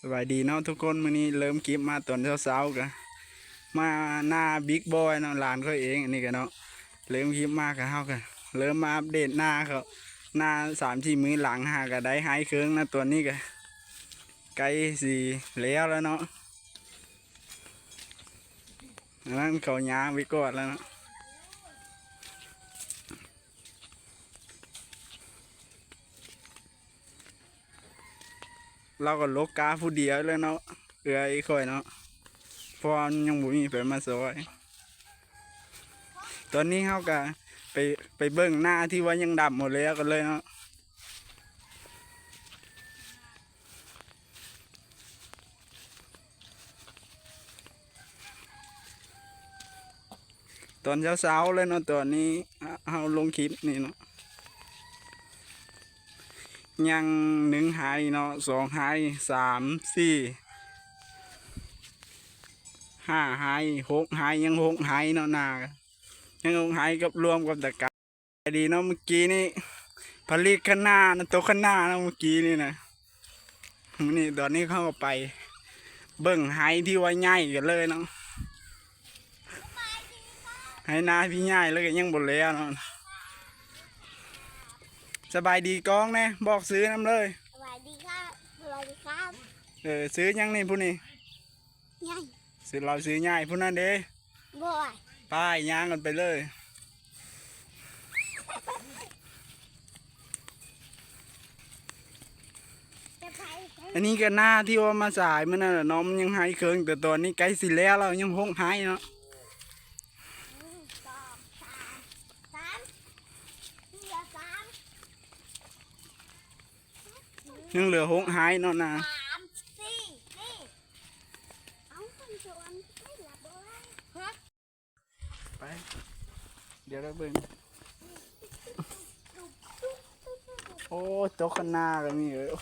ສະບາຍດີເນາະທຸກຄົນ, ມື້ນີ້ເລີ່ມຄລິບມາຕອນເຊົ້າໆ ກະມານາບິກບອຍເນາະ, ຫຼານຂ້ອຍເອງອັນນີ້ກະເນາະ. ເລີ່ມຄລິບມາກະ ເຮົາກະເລີ່ມມາອັບເດດນາເຂົາ, ນາສາມສີ່ມື້ຫຼັງຫາກະໄດ້ໄຮ່ເຄິ່ງນະ. ຕອນນີ້ກະໃກ້ຊິແລ້ວແລ້ວເນາະ, ອັນນັ້ນເຂົາຍ່າງໄປກວດແລ້ວເນາະ. ລາວກໍລົກກ້າຜູ້ດຽວແລ້ວເນາະ ເອື້ອຍຂ້ອຍເນາະ, ເພາະວ່າມັນຍັງບໍ່ມີໃຜມາຊ່ອຍ. ຕອນນີ້ເຮົາກະໄປ ໄປເບິ່ງນາທີ່ວ່າຍັງດຳບໍ່ແລ້ວກັນເລີຍເນາະ. ຕອນເຊົ້າໆ ເລີຍເນາະ, ຕອນນີ້ເຮົາລົງຄລິບນີ້ເນາະ, ຍັງໜຶ່ງໄຮ່ເນາະ, ສອງໄຮ່, ສາມ, ສີ່, ຫ້າໄຮ່, ຫົກໄຮ່, ຍັງຫົກໄຮ່ເນາະ, ນາຍັງຫົກໄຮ່ກັບ ລວມກັບຕະກາ. ສະບາຍດີເນາະ, ມື້ກີ້ນີ້ຜະລິດຄະນ້ານະ, ຕົກຄະນ້າເນາະ ມື້ກີ້ນີ້ນະ. ມື້ນີ້ ຕອນນີ້ເຮົາກໍໄປເບິ່ງໄຮ່ທີ່ວ່າໃຫຍ່ກັນເລີຍເນາະ, ໄຮ່ນາທີ່ໃຫຍ່ເລີຍກໍຍັງບໍ່ແລ້ວເນາະ. ສະບາຍດີກ້ອງແດ່, ບອກຊື່ນຳເລີຍ. ສະບາຍດີຄັບ, ສະບາຍດີຄັບ. ເອີ ຊື່ຫຍັງນີ້ຜູ້ນີ້? ໃຫຍ່. ຊື່ ລາວຊື່ໃຫຍ່. ຜູ້ນັ້ນເດ? ບອຍ. ໄປ ຍ່າງກັນໄປເລີຍ. ອັນນີ້ກໍນາທີ່ວ່າມາສາຍມື້ນັ້ນແຫຼະເນາະ, ມັນຍັງໄຮ່ເຄິ່ງ, ແຕ່ຕອນນີ້ໃກ້ຊິແລ້ວແລ້ວ, ຍັງຫົກໄຮ່ເນາະ. ໜຶ່ງ ສອງ ສາມ ສາມ ສີ່ ສາມ ຍັງເຫຼືອຫົກໄຮ່ເນາະນາ. ສາມ ສີ່ ນີ້. ເອົາ ຄົນສວນໄປລະບໍ່? ຮະ? ໄປ ດຽວລະເບິ່ງ. ໂອ້ ຕົກຄະນ້າກໍມີເອີຍ.